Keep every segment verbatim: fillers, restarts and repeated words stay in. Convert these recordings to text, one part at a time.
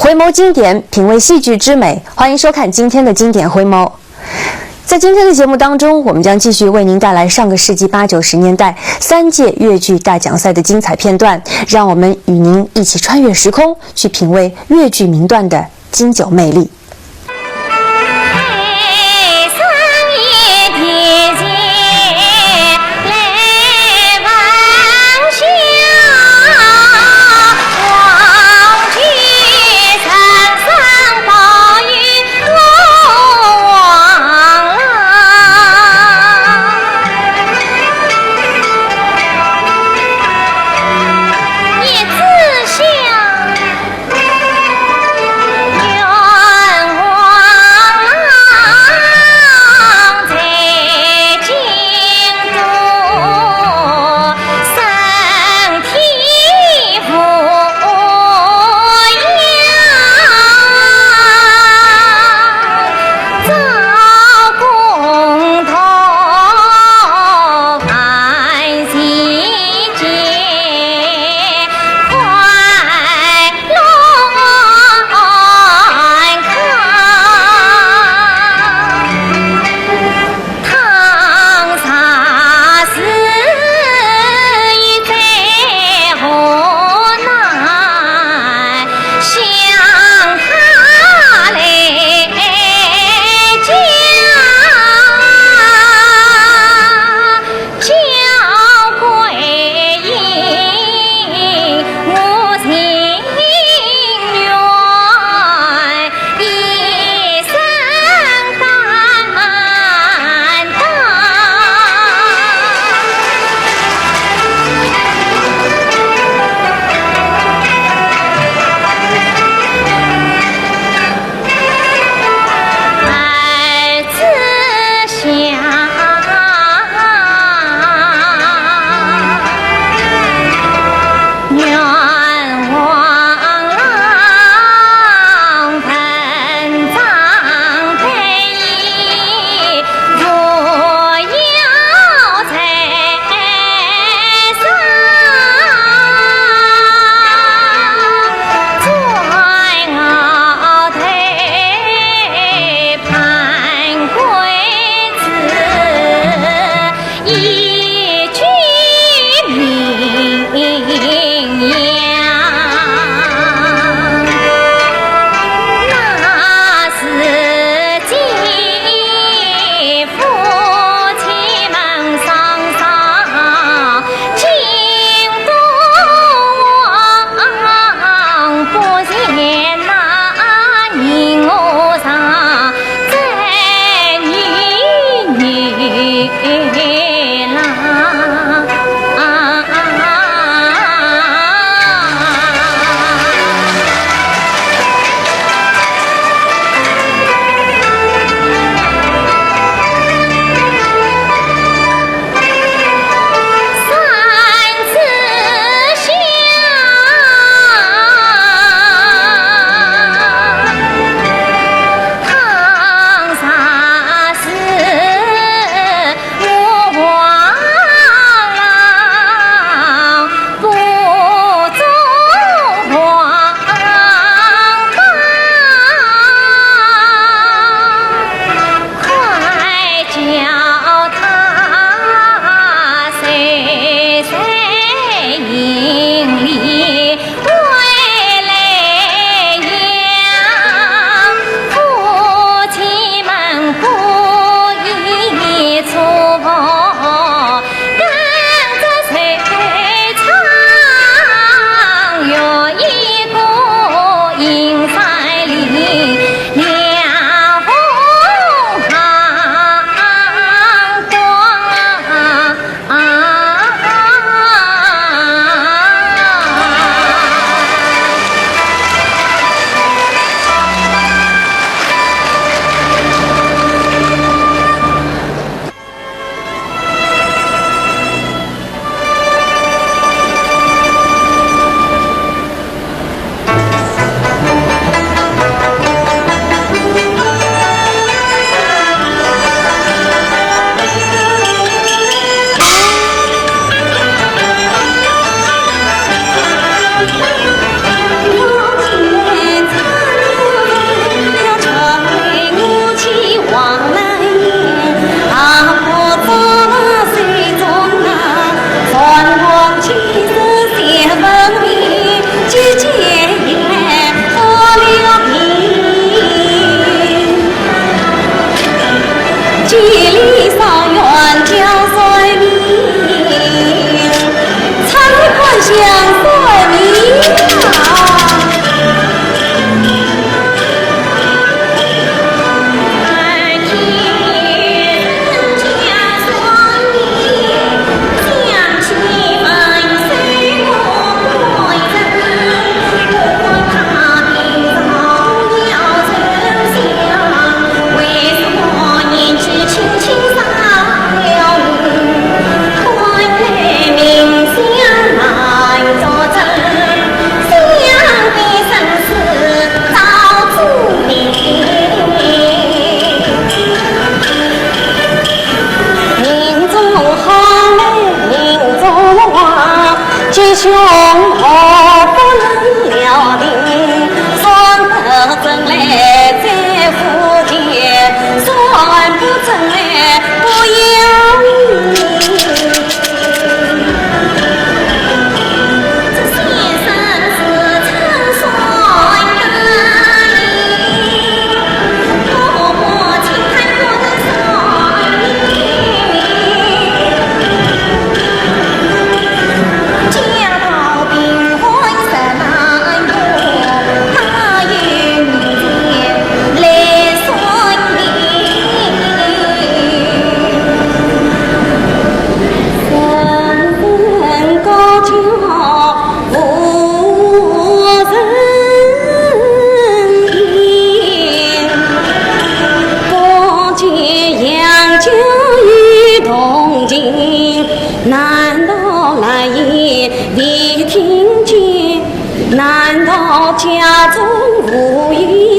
回眸经典，品味戏剧之美，欢迎收看今天的经典回眸。在今天的节目当中，我们将继续为您带来上个世纪八九十年代三届越剧大奖赛的精彩片段，让我们与您一起穿越时空，去品味越剧名段的经久魅力。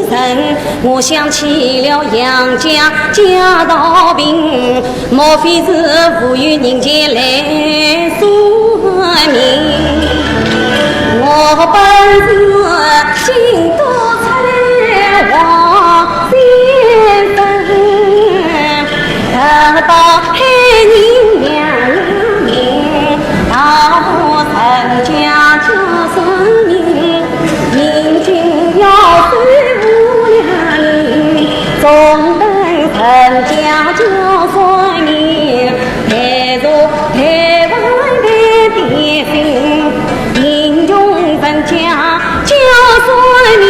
人，我想起了杨家贾道平，莫非是无有人前来算命？我本是京都出来王先生，得到海宁娘娘名，到我陈家叫算命。 明君要收我两人，总等人家叫算命，带着台湾的点心，英雄人家叫算命。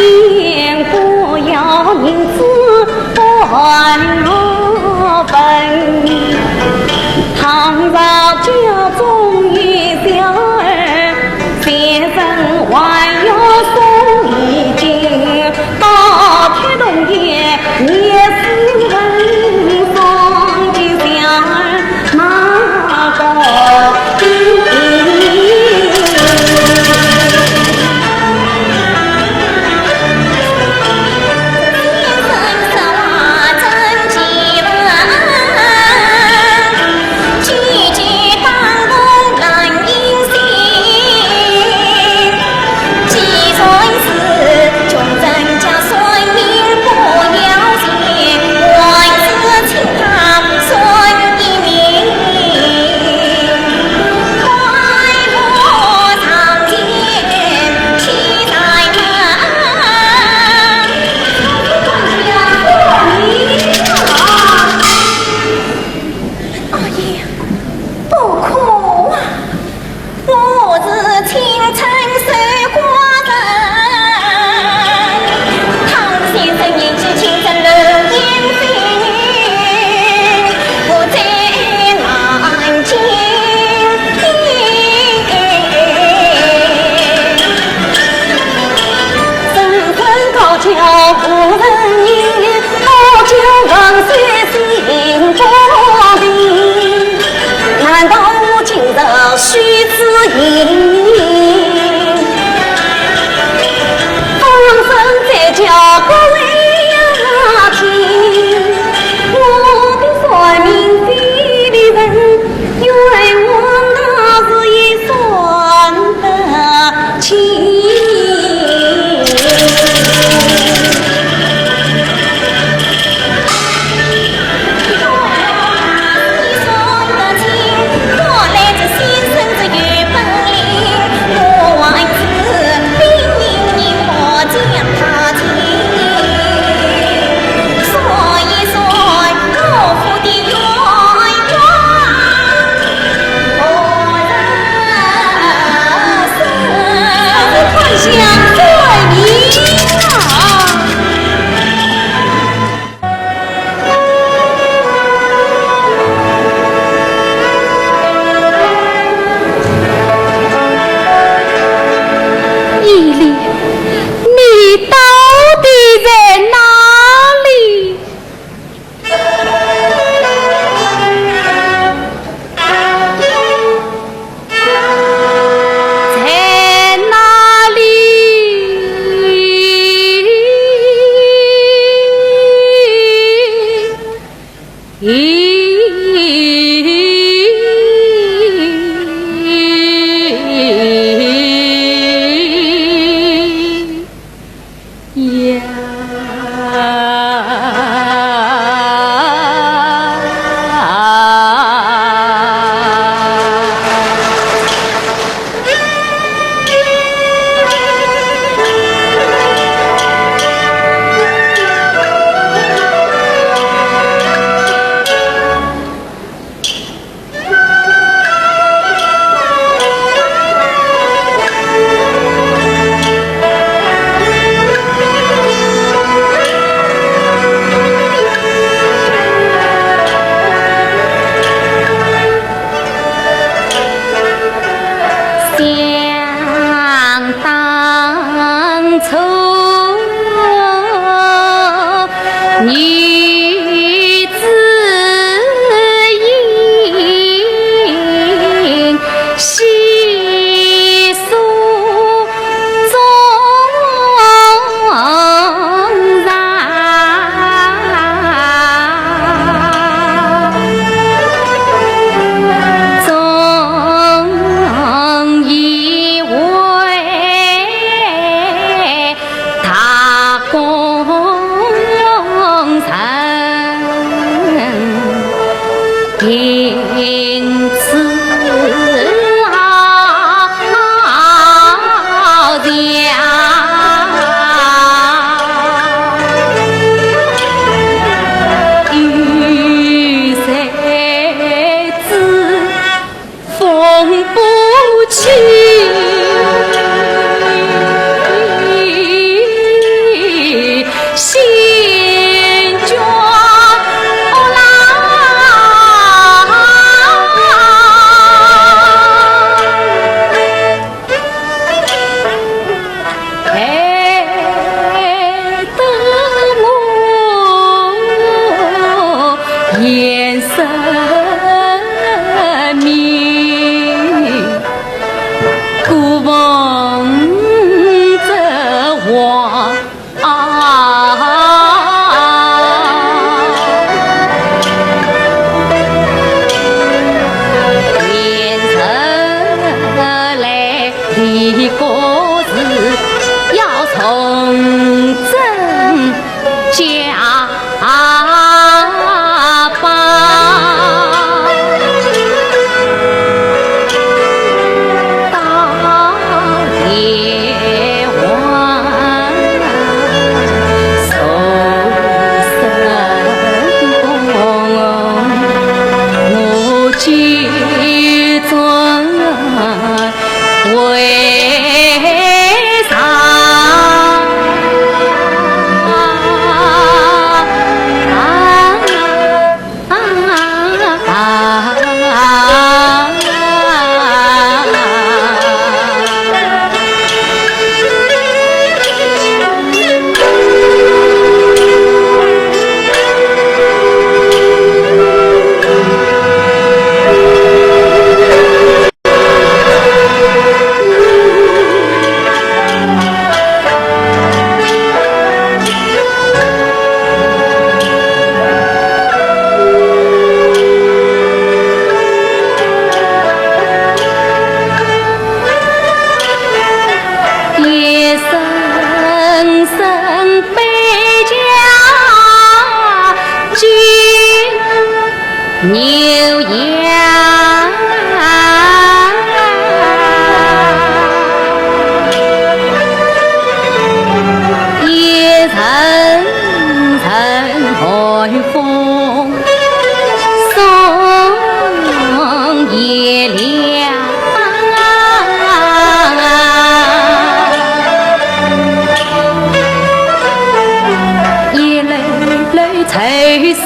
世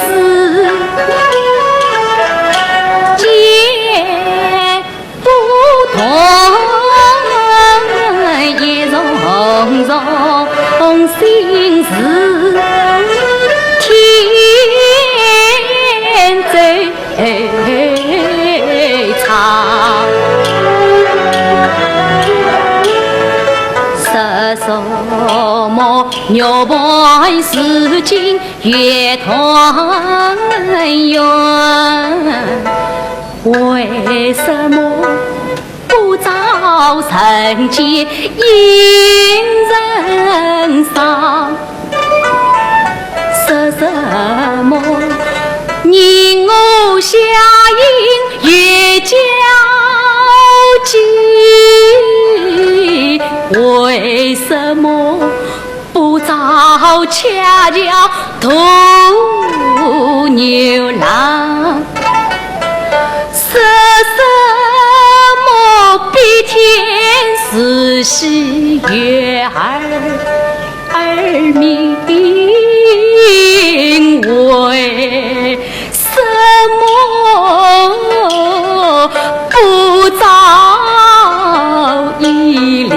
间不同，一重重心事添惆怅。说什么玉盘似锦 月团圆，为什么不照人间应人赏？说什么你我相映月娇寄？为什么 不照恰巧鸧鸯郎？说什么比天似溪月儿，儿明为 什么不照一粒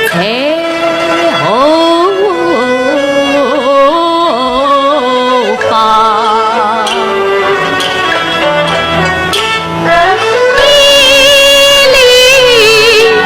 彩虹花？ 一粒呀，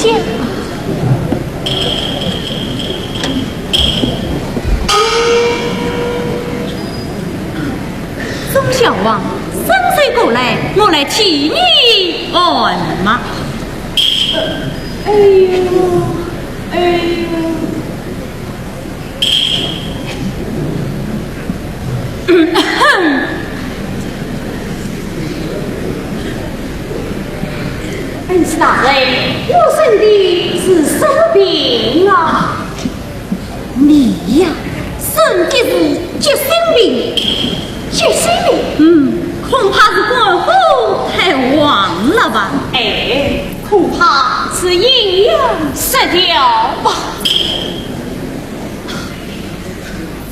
宗孝王，伸手过来，我来替你按脉。哎呦，哎呦。 恩师大人，我生的是什么病啊？你呀，生的是急性病。急性病？嗯，恐怕是肝火太旺了吧？哎，恐怕是阴阳失调吧。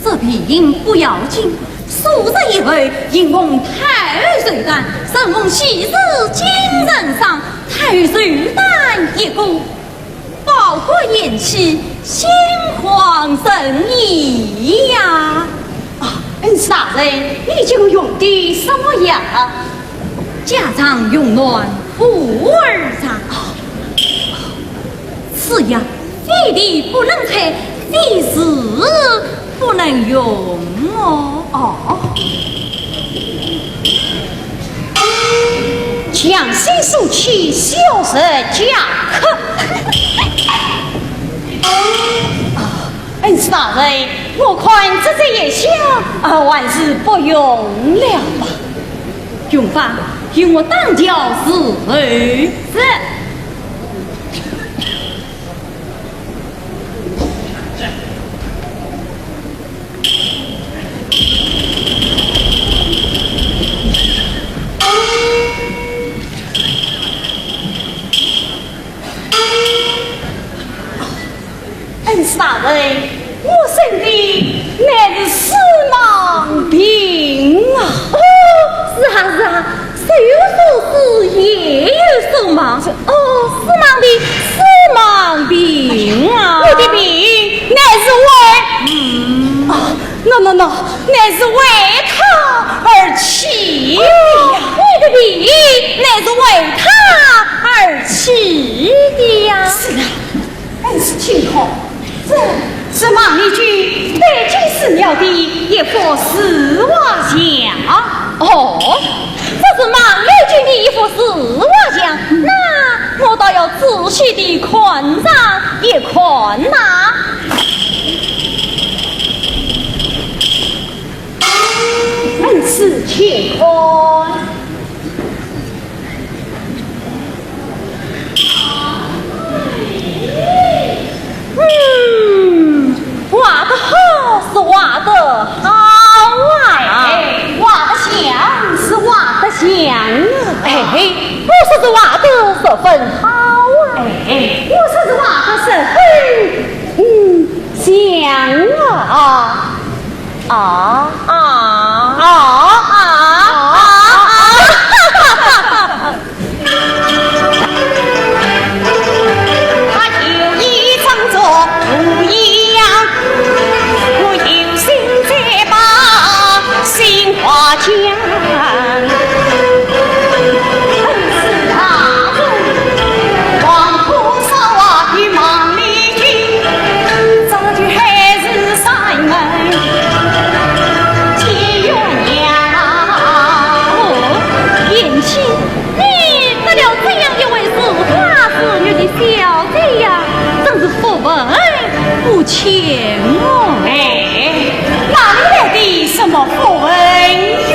这病不要紧，数日以后，因奉太后寿诞，承蒙昔日金圣上，太后寿诞一过，包括元气，心旷神怡呀。啊，恩师大人，你给我用的什么药？家常用暖补儿汤。 此药非地不能采，非时不能用哦。哦。强身健气，消食解渴。啊，恩师大人，我看这只药箱，啊，还是不用了吧。用法，与我当朝伺候。是。 恩师大人，我生的乃是数盲病啊！哦，是啊，是啊，时有所思，夜有所梦。哦，数盲病，数盲病啊！我的病乃是为……嗯。哦，喏，喏，喏，乃是为他而起的呀。哦，我的病乃是为他而起的呀。是啊， 恩师清空，这是孟丽君带进寺庙的一幅书画像。哦，这是孟丽君的一幅书画像，那我倒要仔细地看上一看呐。恩师清空。 嗯，画得好是画得好啊！哎，画得像是画得像啊！哎，我说是画得十分好啊！哎，我说是画得十分，嗯，像啊！啊啊啊啊啊！ 他有意装作无一样，我有心再把心话讲。恩师大人，黄土烧瓦与孟丽君，这就还是山门见鸳鸯。哦，贤妻， 你得了这样一位如花似玉的小姐呀，真是福分不浅哦。哎，哪里来的什么福分哟？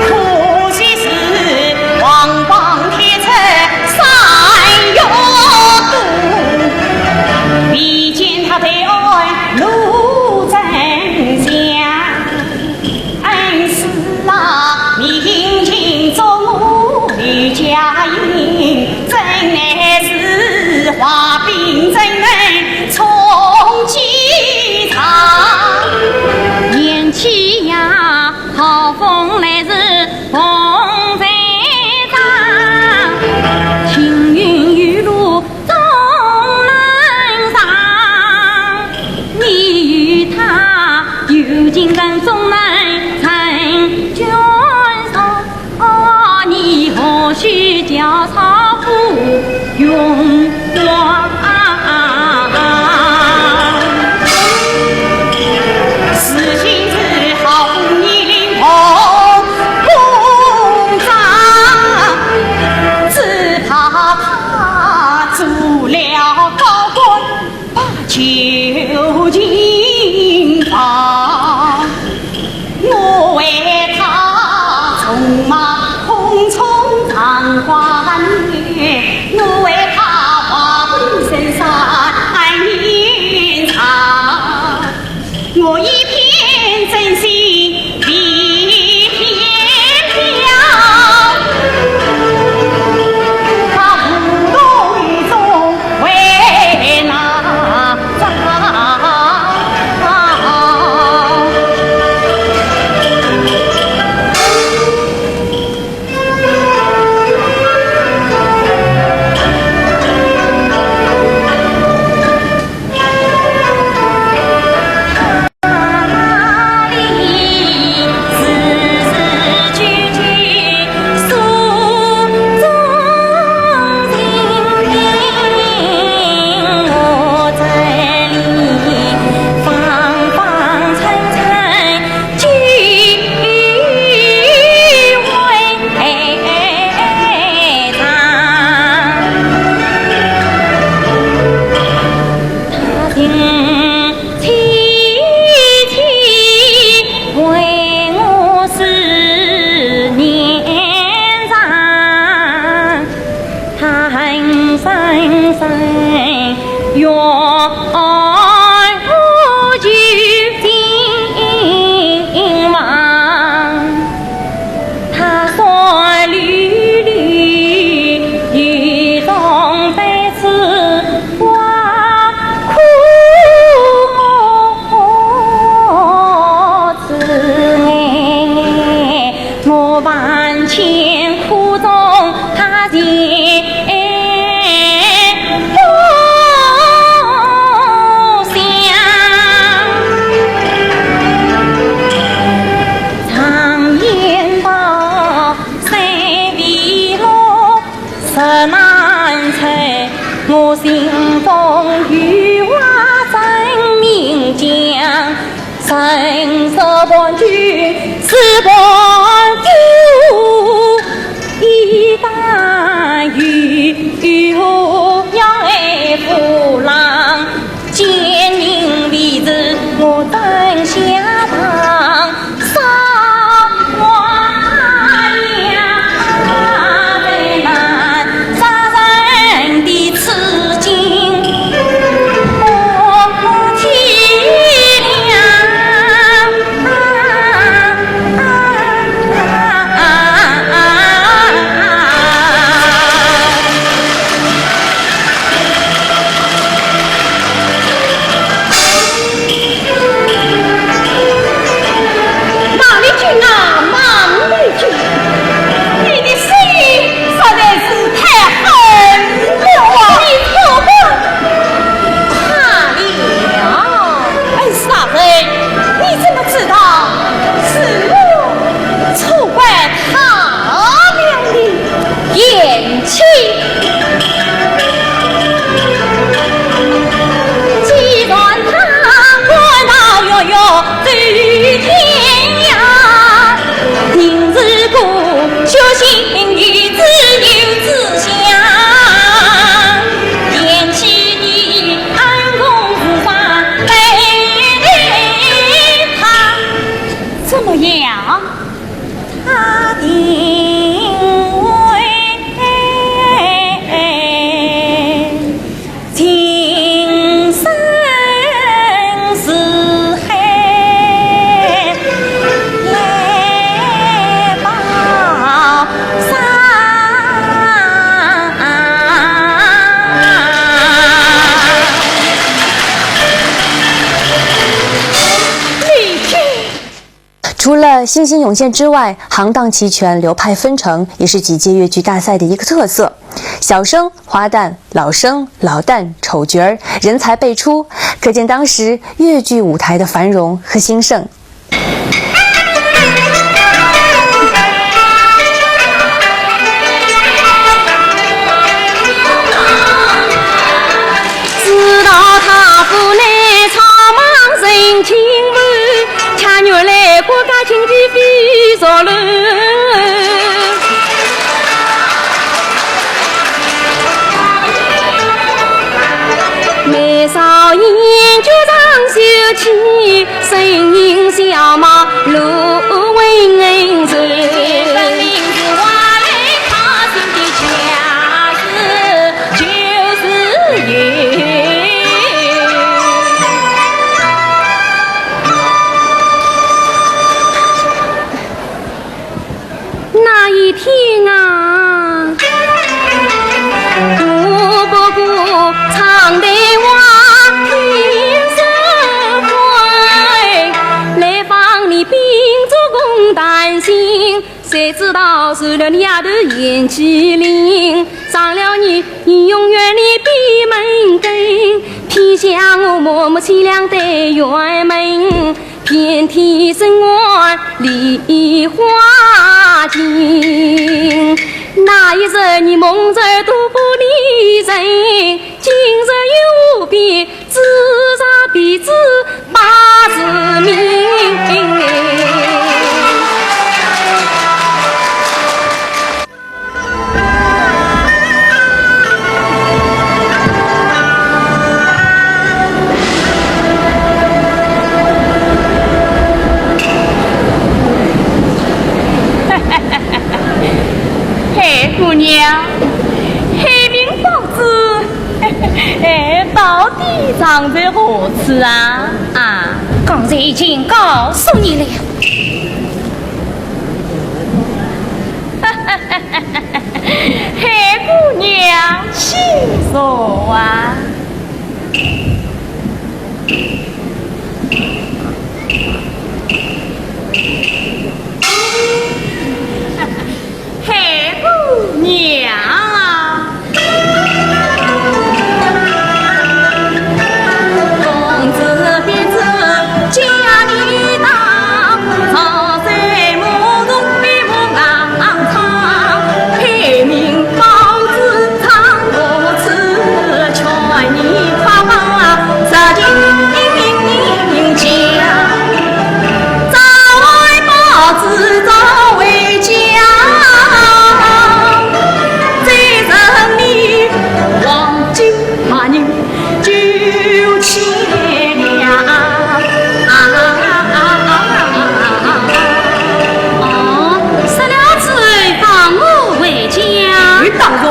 可惜是王榜贴出山月洞，未见他对岸路真相。 恩师啊，你听清楚我的佳音，真乃是花鬓正门重几场。贤妻呀，好风来时风在张，青云玉露 终难上，你与他有情人终难成眷属，哦，你何须孟丽君啊，孟丽君，你的心实在是太狠了啊！你错怪他了。恩师大人，你怎么知道是我错怪他了呢？贤妻。怎么样？除了新兴涌现之外，行当齐全、流派纷呈，也是几届越剧大赛的一个特色。小生花旦，老生老旦，丑角儿，人才辈出，可见当时越剧舞台的繁荣和兴盛。知道受了你丫头贤妻令，伤了你，你永远你闭门羹，偏向我默默凄凉的辕门，遍地生花梨花尽。那一日你蒙着多福的人，今日又何必 自杀彼此八字命。嘿，姑娘，黑名报纸 哎，到底藏在何处啊？啊，刚才已经告诉你了。黑姑娘，请坐啊。黑姑娘。哦，说了之后放我回家。当然，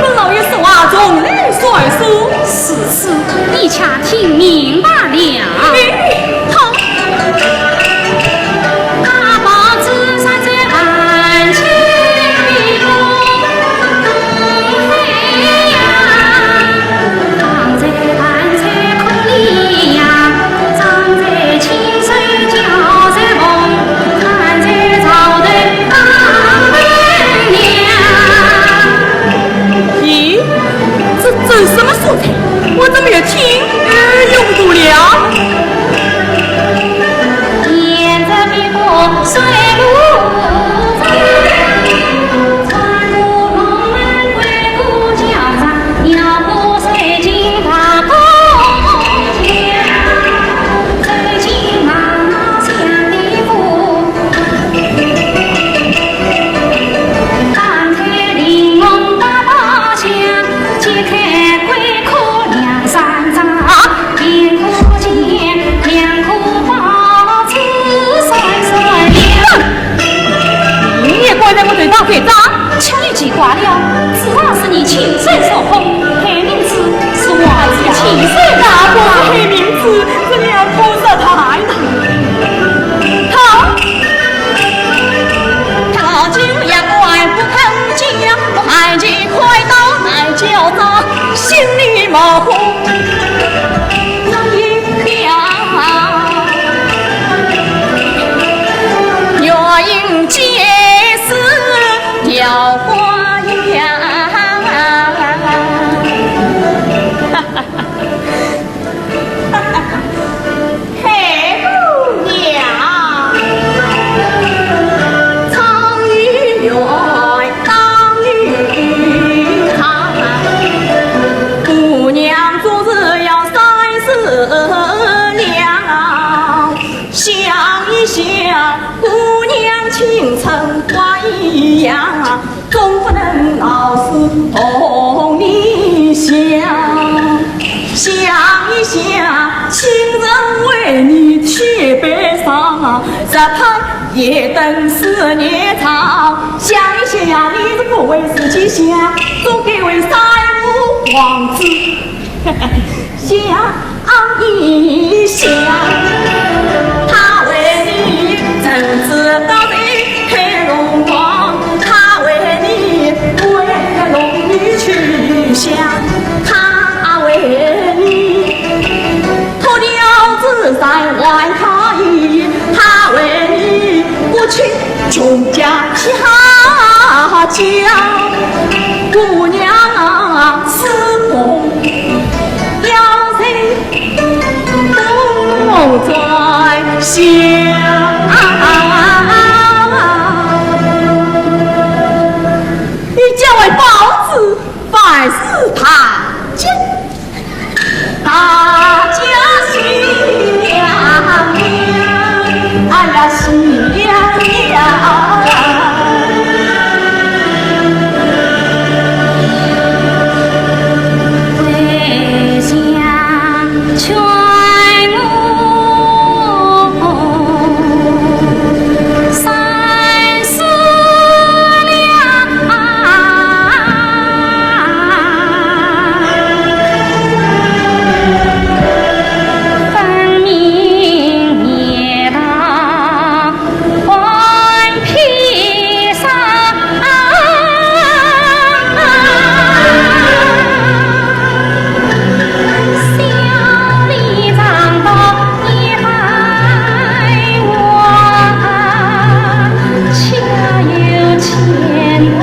本老爷说话从来算数。是，是，你且听明白了。好。 咦，这，这什么素材？我怎么越听越糊涂了？你也敢在我头上盖章？ 千里奇怪了，自然是你亲手所封，黑名字是我儿子亲手。那不是黑名字，是两口实在。好，他竟也怪不肯讲，我还去快刀来交账，心里冒火。 想一想，姑娘青春花一样，总不能老是同你想。想一想，情人为你去悲伤，只盼一灯思念长。想一想，你是不为自己想，总该为三五王子 想一想，他为你怎知道的黑龙王，他为你为了龙女去想，他为你脱掉紫衫换嫁衣，他为你不去穷家。家姑娘啊，是否要人同在下？你叫为包子，凡事他讲。 大家喜洋洋，哎呀，喜洋洋。回乡劝我三思量。 分明夜到换披裳，小里长到一百万，家有千头。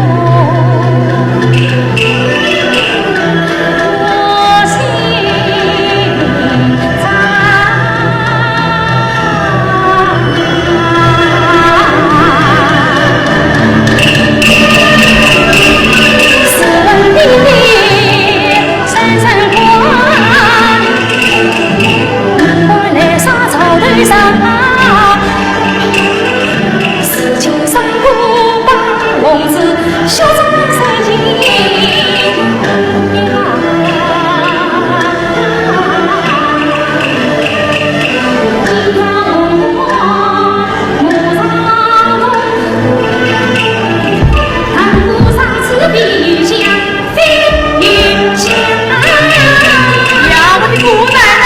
呀，我的姑奶奶，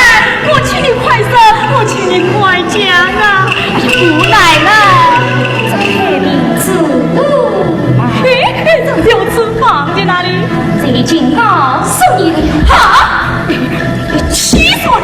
我请你快走，我请你快讲啊！哎呀，姑奶奶，这孩子不嘛。哎，哎，这小子放在哪里？这已经告诉你了。啊！哎，气死我了！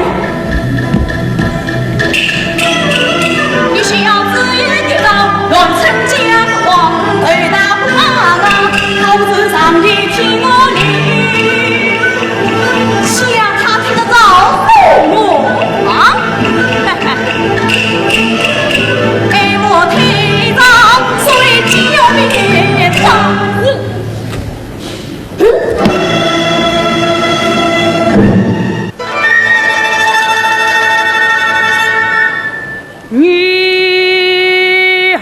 女儿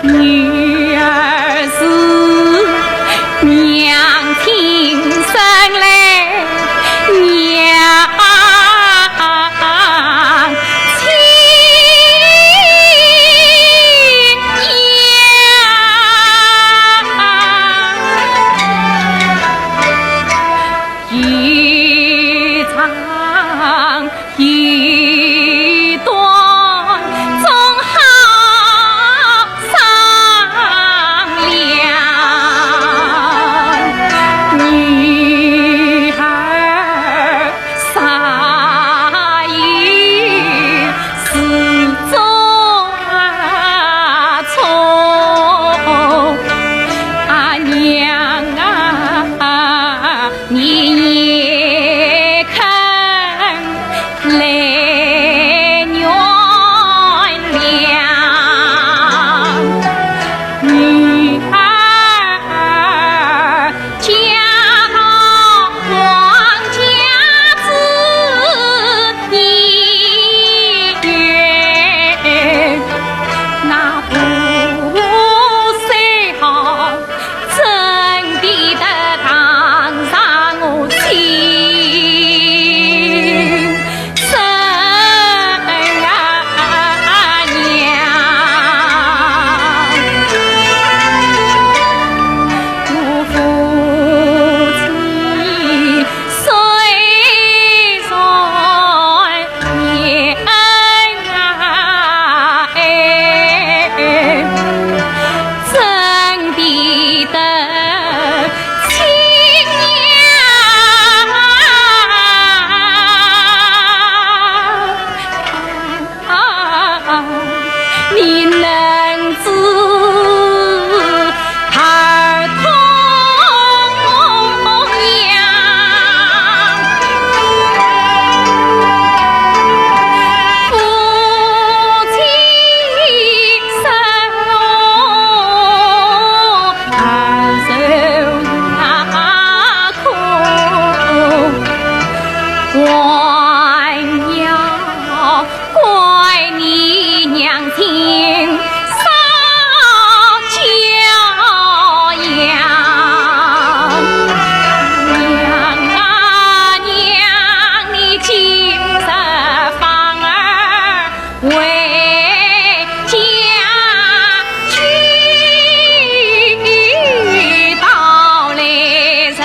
女儿是娘亲生来娘亲呀，一长 一短总好商量。女儿啥也是做错，啊，娘啊， 你也肯来原谅。女儿嫁到王家之年，那不是好 真比得当上我亲生娘。我夫妻虽然 恩爱，真比得亲娘。你能知儿童 怪你娘亲少教养。娘啊娘，你今日反而回家去，到来日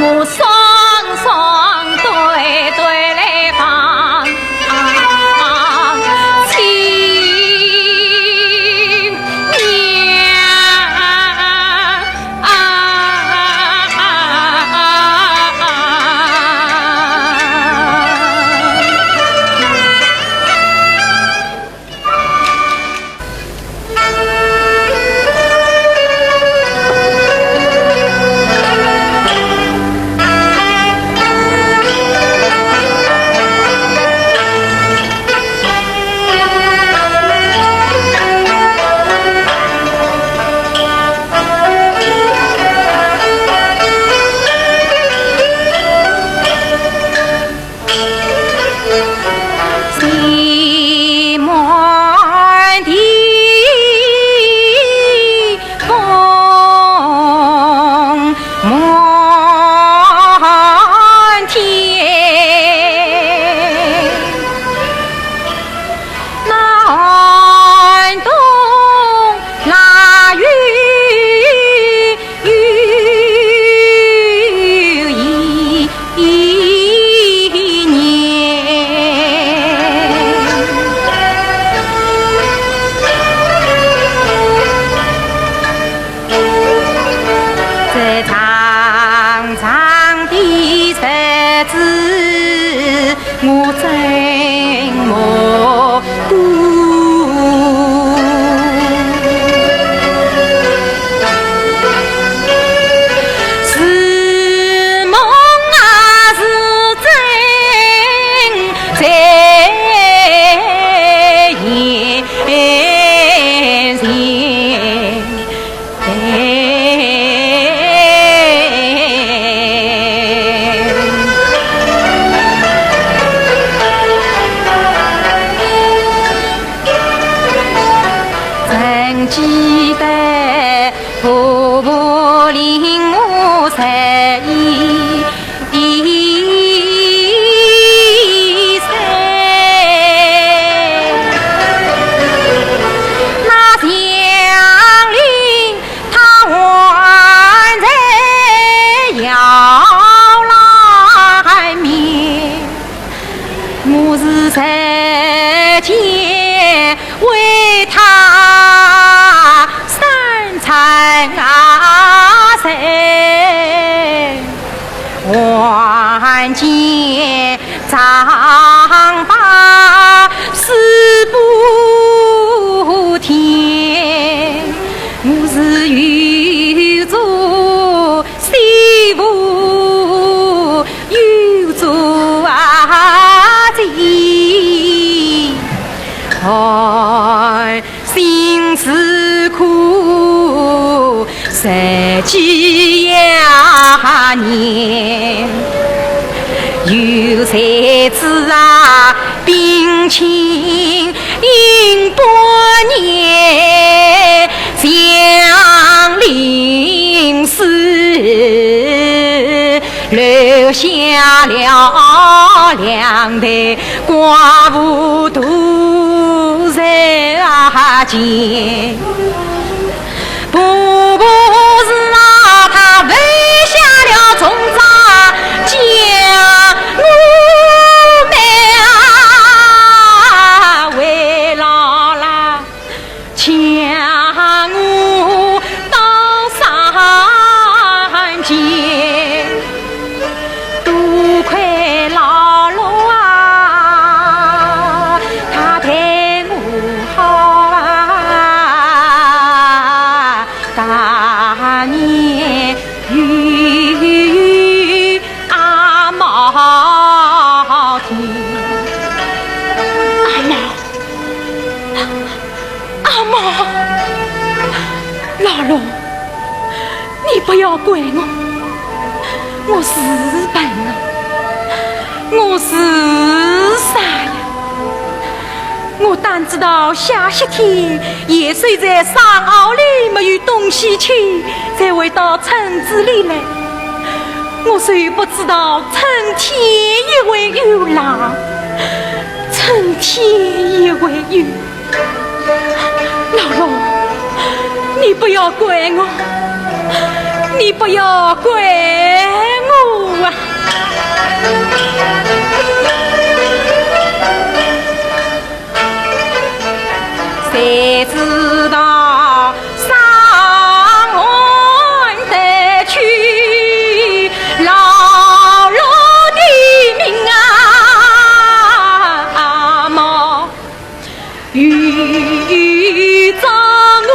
我双双对对来望 亲娘。这长长的日子，我怎么过？是梦啊，是真，在眼前。记得婆婆令我在一岁，那祥林她还在摇篮面。 我是日间为她三餐啊在，晚间长把四不添，我是有做 媳妇有做啊，这寒心是苦，十几呀年，有才子啊，冰清 饮半年，祥林寺留下了两代寡妇独守啊间。 婆婆是啊，她放下了重担，将我们啊为老啦，将我到山间。 多亏老老啊，她待我好啊，当年有阿毛的。阿毛，阿毛，老龙， 你不要怪我，我是笨啊，我是傻呀。我单知道下雪天，野兽在山坳里没有东西吃，才会到村子里来。我谁不知道春天也会有冷，春天也会有 老龙，你不要怪我，你不要怪我啊！谁知道山坳得去，老龙的命啊，毛 又遭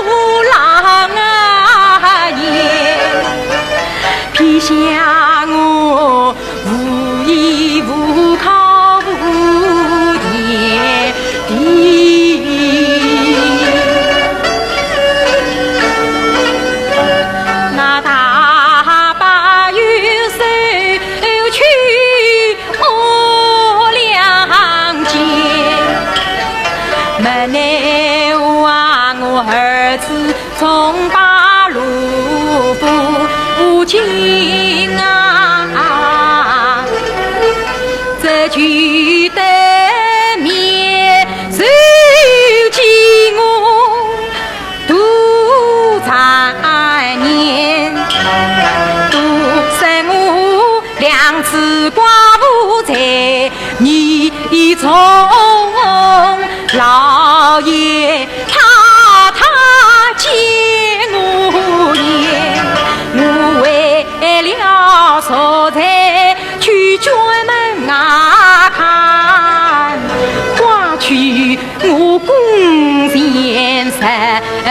我冷眼，偏向我无依无靠无田地。那大伯又收去 我良心，没奈何啊，我儿子从把路不进啊，这就得面受饥饿。 多残年，多生我两子寡妇在你中，老爷太太见我言，我为了坐在 去专门啊看，花去我弓箭射而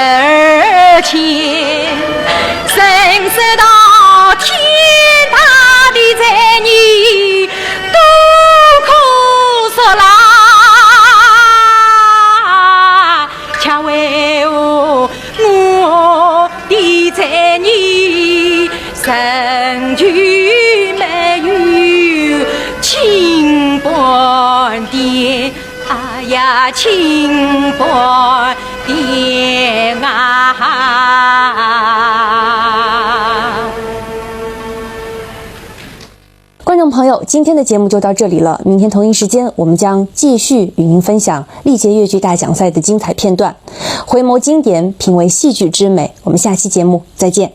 前，神说道天大的罪孽都可恕啦，却为何 我的罪孽仍旧没有清半点，哎呀，清半点啊！朋友，今天的节目就到这里了。明天同一时间，我们将继续与您分享历届越剧大奖赛的精彩片段，回眸经典，品味戏剧之美。我们下期节目再见。